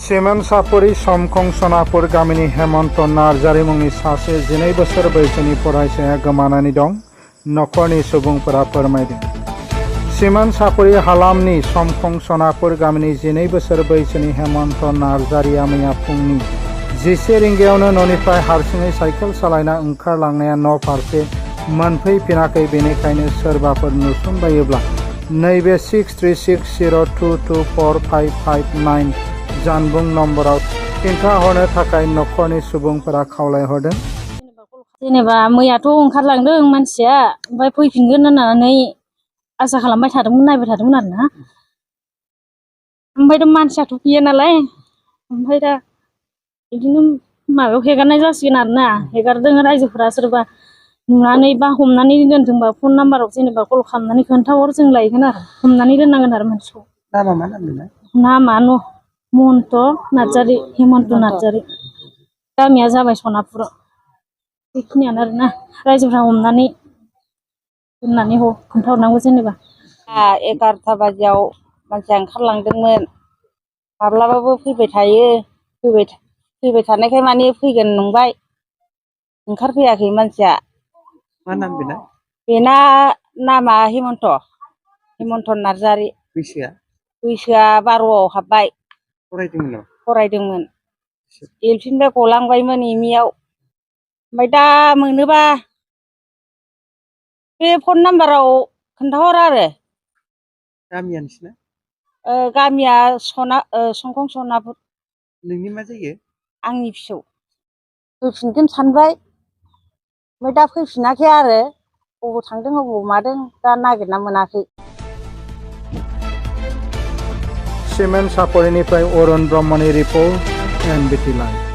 Cement सापरि समखं Sonapur गामिनि हेमन्त नार्जारि मुंनि सासे 12 बोसोर बैसोनि फरायसाया गोमानानै दं, नख'रनि सुबुंफोरा फोरमायदों। सिमेन्ट सापरि हालामनि समखं सनापुर गामिनि 12 बोसोर बैसोनि हेमन्त नार्जारिया मैया फुंनि 11 रिंगायावनो न'निफ्राय हारसिङै साइकेल सालायना ओंखारलांनाया न' फारसे मोनफैफिनाखै। बेनिखायनो सोरबाफोर नुसनबायोब्ला नैबे 6360224559 जानबुं नम्बराव खिन्थाहरनो थाखाय नख'रनि सुबुंफोरा खावलायहरदों। जेनेबा मैयाथ' ओंखारलांदों मानसिया, ओमफ्राय फैफिनगोन होननानै आसा खालामबाय थादोंमोन, नायबाय थादोंमोन आरोना। ओमफ्राय दा मानसियाथ' गैया नालाय, ओमफ्राय दा बिदिनो माबायाव हेगारनाय जासिगोन आरोना। हेगारदों रायजोफोरा सोरबा नुनानै बा हमनानै दोनदोंबा फन नाम्बाराव जेनेबा कल खालामनानै खोन्थाहर, जों लायगोन आरो हमनानै दोननांगोन आरो मानसिखौ। नामा मा नाम बेना? नामा महन्त नार्जारि, हेमन्त नार्जारि। गामिया जाबाय सनापुर। बेखिनियानो आरोना। रायजोफ्रा हमनानै दोननानै खोन्थाहरनांगौ जेनेबा। 11ता बाजियाव मानसिया ओंखारलांदोंमोन, माब्लाबाबो फैबाय थायो, फैबाय थानायखाय माने फैगोन नंबाय, ओंखारफैयाखै मानसिया। मा नाम बेना? बेना नामा हेमन्त नार्जारि। बैसोआ 12आव हाबबाय। फरायदोंमोन। एलपिनिफ्राय गलांबायमोन एमइआव। ओमफ्राय दा मोनोबा बे फन नाम्बाराव खोन्थाहर आरो। गामिया नोंसिना? गामिया समखं सनापुर। नोंनि मा जायो? आंनि फिसौ। फैफिनगोन सानबाय, ओमफ्राय दा फैफिनाखै आरो। बबाव थांदों बबाव मादों दा नागिरना मोनाखै। सिमेन्ट सापरिनिफ्राय अरुण ब्रह्मनि रिपर्ट, NBT लाइभ।